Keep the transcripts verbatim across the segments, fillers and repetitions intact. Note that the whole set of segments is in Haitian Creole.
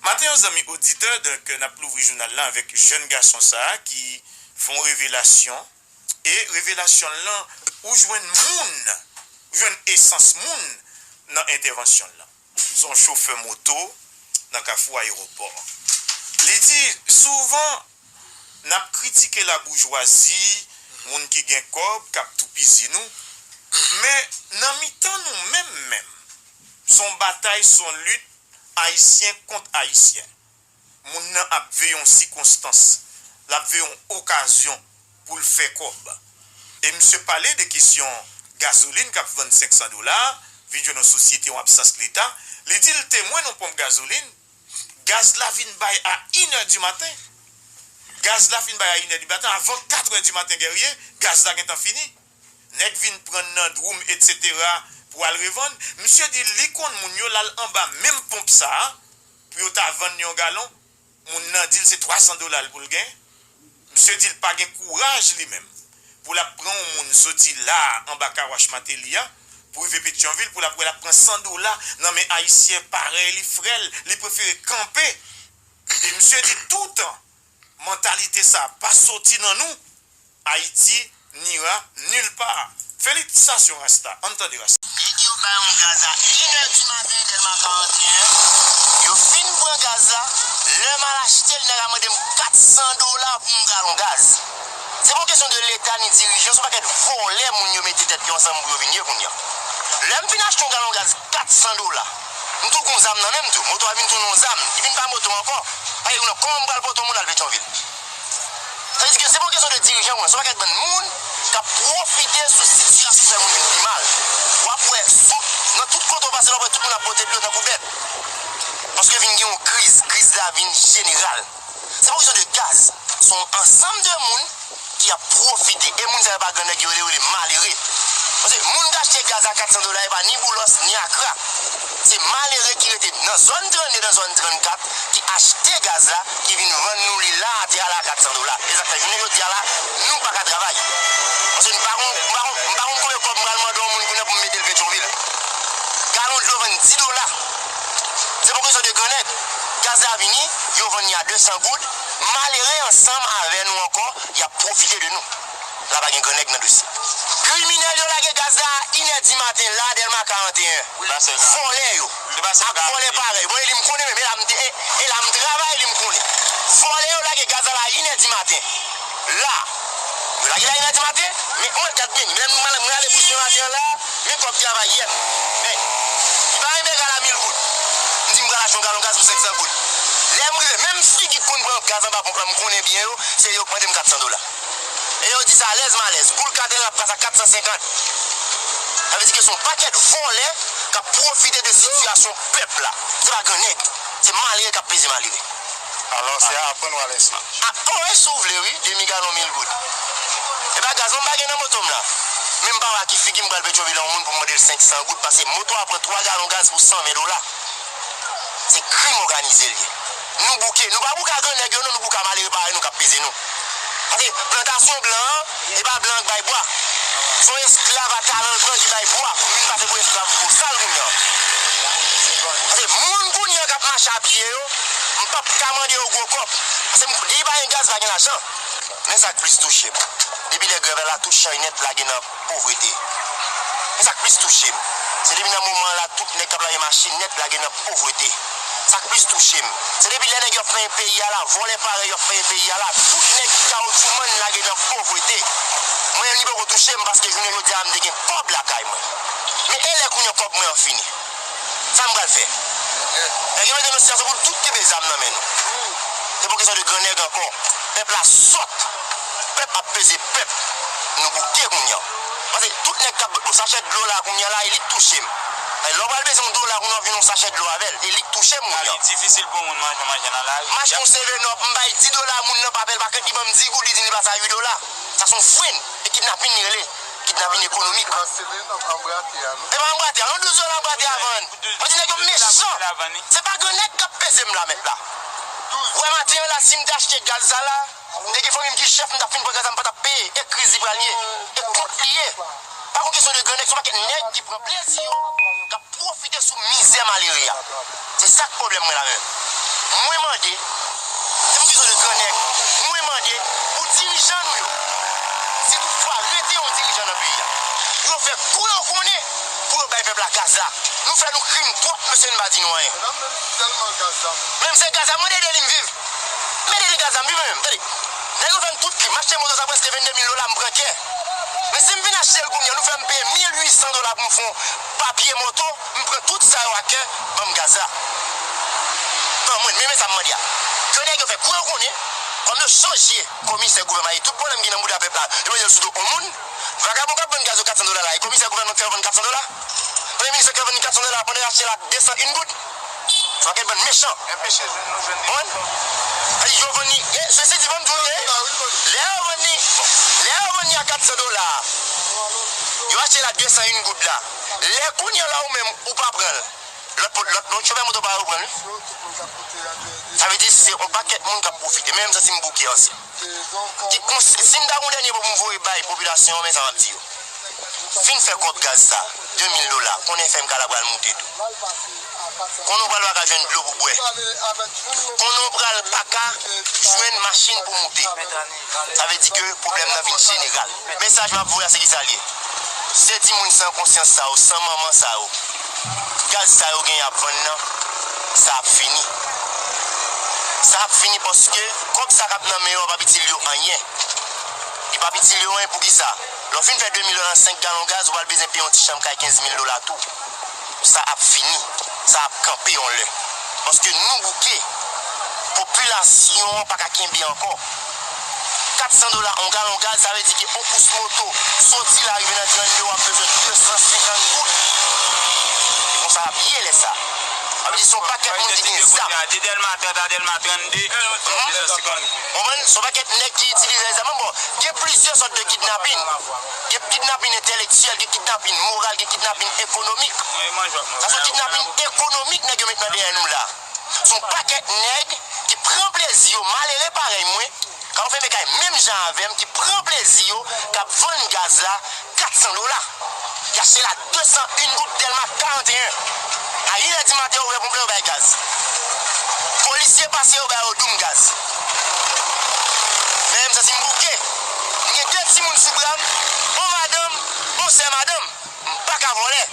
Maten an, zanmi oditè, donk, n ap louvri jounal la avèk jèn gason sa a ki fè yon revelasyon. E revelasyon l lan, ou jwenn moun, ou jwenn esans moun nan entèvansyon l lan. Se yon chofè moto nan kafou ayewopò. Li di, souvan, n ap kritike laboujwazi, moun ki gen kòb, k ap toupizi nou. Men, nan mitan nou menm menm, se yon batay, se yon lit, Ayisyen kont Ayisyen. Moun nan ap veye yon sikonstans, l ap veye yon okazyon pou l fè kòb. E misye pale de kesyon gazolin k ap vann senk san dola, vin jwenn yon sosyete, yon absans Leta. Li di l temwen nan ponp gazolin, gaz la vin bay a inè di maten. Gaz la fin bay a inè di maten, avan katrè di maten, Guerrier, gaz la gentan fini. Nèg vin pran nan dwoum, etsetera, pou al revann. Misye di li konn moun yo, l al anba menm ponp sa a, pou yo ta vann li yon galon. Moun nan di l se twa san dola l pou l gen. Misye di l pa gen kouraj li menm pou l ap pran yon moun soti la a anba kawach Mateli a pou rive Petyonvil pou l ap wè l ap pran san dola nan men Ayisyen parèy li, frè l, li prefere kanpe. E misye di toutan mantalite sa a pa soti nan nou, Ayiti n'ira nulle part. Felisitasyon Rasta, ann tande Rasta. Nèg yo bay yon gaz a inè di maten Dèlma karannteyen. Yo fin pran gaz la. Lè m al achte l, nèg la mande m kat san dola pou yon galon gaz. Se pa yon kesyon de Leta ni dirijan, se yon pakèt vòlè moun yo mete tèt yo ansanm pou yo vin ye kounye a. Lè m fin achte yon galon gaz kat san dola, m tou gon zam nan men m tou. Moto a vin tounen yon zam. Li vin pa moto ankò. Paske kounye a, kòman m pral pote yon moun al Petyonvil? Sa vle di ke se pa yon kesyon de dirijan, se yon pakèt bann moun k ap pwofite sou sitiyasyon fè moun vin pi mal. W ap wè, sou, nan tout kote w pase la, w ap wè tout moun ap pote dlo tankou bèt. Paske vin gen yon kriz, kriz la vin jeneral. Se pa yon kesyon de gaz, se yon ansanm de moun ki ap pwofite. E moun sa yo pa grannèg, yo rele yo de malere. Paske moun k achte gaz a kat san dola, e pa ni Boulos, ni Akra. Se malere ki rete nan zòn trannde, nan zòn trannkat, ki achte gaz la, ki vin vann nou li la atè a la a kat san dola. E sa k fè jounen jodi a la, nou pa ka travay. Paske m pa konn, m pa konn, m pa konn konbyen kòb m pral mande yon moun kounye a pou m mete l Petyonvil. Galon dlo vann di dola. Se pa yon kesyon de grannèg. Gaz la vini, yo vann li a de san goud. Malere ansanm avè nou ankò, y ap pwofite de nou. La pa gen grannèg nan dosye. Kriminèl yo lage gaz la a inè di maten la, Dèlma karannteyen. Vòlè yo. Ak vòlè parèy. Bon, e li m konnen menm, e la m te, e, e la m travay, li m konnen. Vòlè yo lage gaz la a inè di maten. La. Yo lage la inè di maten, men mwen gad byen, men mwen, mwen ale bouch mwen maten an la, men kòb travay yèt. Men, li pa renmen gaz la mil goud. M di m pral achte yon galon gaz pou senk san goud. Lè m rive, menm figi k konn pran gaz anba ponp la, m konnen byen yo, se yo k mande m kat san dola. E yo di sa alèz malèz. Kou l ka te rapras a kat san senkant. Sa vle di ke se yon pakèt vòlè k ap pwofite de sitiyasyon pèp la. Se pa grannèg. Se malere k ap peze malere. Alò, se aprann w a lèse. A, o, e si w vle, wi, demi galon mil goud. E pa gaz non m pa gen nan moto m la. Men m pa wè a ki figi m pral Petyonvil a yon moun pou m mande l senk san goud, paske moto a pran twa galon gaz pou san ven dola. Se krim òganize l ye. Nou bouke. Nou pa bouke a grannèg yo, non, nou bouke a malere parèy nou k ap peze nou. Paske plantasyon blan an, e pa blan an k bay bwa. Se yon esklav a talan l pran ki bay bwa pou vin pase pou esklav bosal kounye a. Paske moun kounye a k ap mache a pye yo, m p ap ka mande yo gwo kòb. Paske m, depi pa gen gaz, pa gen lajan. Men sa k plis touche m. Depi lè grèv la, tout chay nèt lage nan povrete. Men sa k plis touche m. Se depi nan moman an la, tout nèg k ap lave machin nèt lage nan povrete. Sa k plis touche m. Se depi lè nèg yo ap fanyen peyi a la, vòlè parèy yo ap fanyen peyi a la, tout nèg ki kawotchoumann lage nan povrete. Mwen menm, li poko touche m paske jounen jodi a, m te gen kòb lakay mwen. Men e lè kounye a kòb mwen an fini? Sa m pral fè? Nèg yo mete nou sitiyasyon pou nou tout kenbe zam nan men nou. Se pa kesyon de grannèg ankò. Pèp la sòt. Pèp ap peze pèp. Nou bouke kounye a. Paske tout nèg k ap, bon, sachè dlo la kounye a la, e li k touche m. E lè w pral bezwen yon dola kounye a, w vin yon sachè dlo avè l. E li k touche m kounye a. Li difisil pou yon moun manje, manje nan lari. M achte yon seven up, m bay di dola moun nan, pa pè l pa kèt, li ban m di goud, li di m li pase a uit dola. Sa se yon fren. E kidnapin li rele. Kidnapin ekonomik. Nan Seven Up anbrate a, non? E pa anbrate a, non, douz dola anbrate a vann. Mwen di nèg yo mechan. Se pa grannèg k ap peze m la, mèt la. Ou wè maten an la, si m te achte gaz sa la, m te gen fanmi m ki chèf, m t ap fin pran gaz la, m pa t ap peye. E kriz li pral ye. E kont li ye. Pa yon kesyon de grannèg, se yon pakèt nèg ki pran plezi yo, k ap pwofite sou mizè malere a. Se sa k pwoblèm mwen la menm. pèp la gaz la. Nou fè nou krim twòp, mesye, n pa di nou anyen. Menm se gaz la, mwen ede li m viv. M ede li gaz la, m viv mwen menm. Tande. Nèg yo fè n tout krim. M achte moto sa prèske vennde mil dola, m pran kè. Men si m vin achte l kounye a, nou fè m peye mil uit san dola pou m fè yon papye moto, m pran tout sa yo a kè, ban m gaz la. Ban mwen, men, men sa m mande a. Ke nèg yo fè kou yo konnen, kòm yo chanje komisè gouvènman, e tout pwoblèm ki nan bouda pèp la, yo mete l sou do yon moun. Vagabon k ap vann gaz yo kat san dola la, e komisè gouvènman k fè yo vann kat san dola? Premye minis k fè vann li kat san dola pandan yo achte l a de san yon goud? Pakèt bann mechan. Konprann? Yo vann li, e, sesi di bann tou, e, lè yo vann li, bon, lè yo vann li a kat san dola, yo achte l a de san yon goud la. Lè kounye a la ou menm, ou pa pran l. Lòt, lòt, lòt chofè moto pa yo pran l. Sa vle di se yon pakèt moun k ap pwofite. Men m santi m bouke ansanm. Ki kons-, si m ta gon dènye mo pou m voye bay popilasyon an, men sa m ap di yo. Fin fè kòb gaz sa, de mil dola, konnen fèm kala pral moute tou. Konnen w pral pa ka jwenn dlo pou bwè. Konnen w pral pa ka jwenn machin pou moute. Sa vle di ke pwoblèm nan vin jeneral. Mesaj m ap voye a se kisa l ye? Se timoun san konsyans sa yo, san manman sa yo, gaz sa yo gen y ap vann nan, sa ap fini. Sa ap fini paske kòb sa k ap nan men yo a p ap itil yo anyen. Li p ap itil yo anyen poukisa? Lè w fin fè de mil dola nan senk galon gaz, ou pral bezwen peye yon ti chanm kay kenz mil dola tou. Sa ap fini. Sa ap kanpe yon lè. Paske nou bouke. Popilasyon an pa ka kenbe ankò. Kat san dola yon galon gaz, sa vle di ke yon kous moto soti la rive nan trannde, w ap bezwen de san senkant goud. E konsa l ap ye lè sa. Sa vle di se yon pakèt moun ki gen zam. De Dèlma trant a Dèlma trannde, de san senkant goud. Konprann? Se yon pakèt nèg ki itilize zam. Bon, gen plizyè sòt de kidnapin. Gen kidnapin entèlektyèl, gen kidnapin moral, gen kidnapin ekonomik. Sa se yon kidnapin ekonomik nèg yo met nan dèyè nou la. Se yon pakèt nèg ki pran plezi yo, malere parèy mwen, k ap fèmen kay menm jan avè m, ki pran plezi yo, k ap vann gaz la kat san dola. Y achte l a de san yon goud Dèlma karannteyen. A inè di maten, yo ouvè ponp la, yo bay gaz. Polisye pase, yo ba yo doum gaz. Men m santi m bouke. M gen de timoun sou bra m, yon madanm, yon sè madanm. M pa ka vòlè.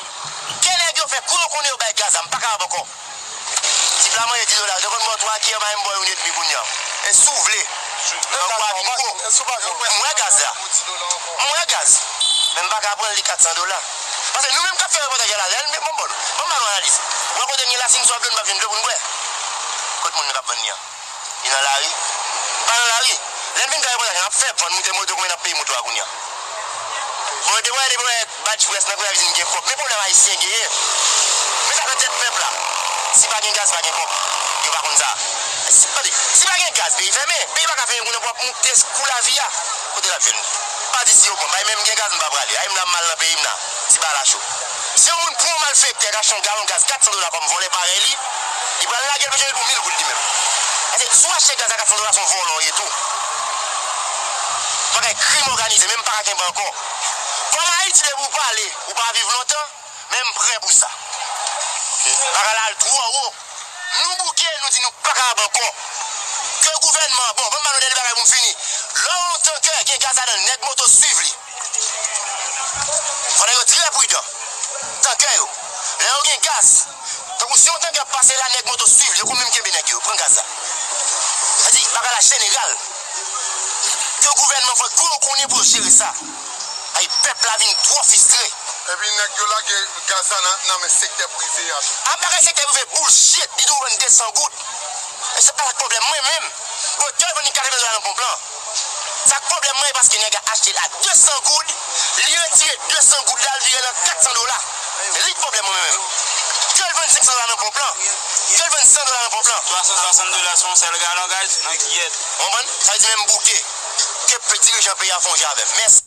Ke nèg yo fè kou yo konnen yo bay gaz la, m pa kapab ankò. Tip la manje di dola, yo te konn ba w twa kiyè, pa menm ba w youn edmi kounye a. E si w vle, nan gwo a bingo. M wè gaz la. M wè gaz. Men m pa ka pran li kat san dola. Paske nou menm k ap fè repòtaj la, lè n, bon, bon, bon, ban m ba nou analiz. Ou wè kote n ye la, si n swaf dlo, n p ap jwenn dlo pou n bwè. Kot moun nan k ap vann li an? Li nan lari? Pa nan lari. Lè n fin fè repòtaj la, n ap fè pran moute moto, konbyen n ap peye moto a kounye a? Bon, yo te wè, depi wè badj près nan kounye a vin gen kòb. Men pwoblèm ayisyen genyen. Men sa nan tèt pèp la. Si pa gen gaz, pa gen kòb. Yo pa konn sa. Si, tande, si pa gen gaz, peyi fèmen. Peyi pa ka fèmen kounye a pou w ap moute kou lavi a. Kote l ap jwenn li? Pa di si yo pran. Bay menm gen gaz, m pa prale. Ay, m la m mal nan peyi m la. Ti bala cho. Si yon moun pran yon malfektè k achte yon galon gaz kat san dola kòm vòlè parèy li, li pral lage l, bezwen li pou mil goud li menm. Paske si w achte gaz a kat san dola, se yon vòlò w ye tou. Bagay krim òganize, men m pa ka kenbe ankò. Kòm Ayiti, depi w pale, ou pa viv lontan, men m prè pou sa. Bagay la al twò wo. Nou bouke, nou di nou pa kapab ankò. Ke gouvènman, bon, ban m ba nou dènye bagay pou m fini. Lè yon tankè gen gaz ladan l, nèg moto swiv li. Fò nèg yo trè pridan. Tankè yo, lè yo gen gaz, tankou si yon tankè ap pase la, nèg moto swiv li, yo konn menm kenbe nèg yo, pran gaz la. Sa di, bagay la jeneral. Ke gouvènman fè kou yo konnen pou yo jere sa. Ay, pèp la vin twò fristre. Epi nèg yo lage gaz la nan, nan men sektè prive a tou. Ap bagay sektè prive bullshit, li di w vann de san goud. E se pa sa k pwoblèm mwen menm. Bon, ke l vann li katreven dola nan ponp lan. Sa k pwoblèm mwen, e paske nèg la achte l a de san goud, li retire de san goud la, l vire l an kat san dola. Se li k pwoblèm mwen menm. Ke l vann senk san dola nan ponp lan, ke l vann san dola nan ponp lan. Twa san swasant dola sou yon sèl galon gaz, nan kiyèt. Ou konprann? Sa vle di menm bouke. Ke pe dirijan peyi a fè yon jan avè m. Mèsi.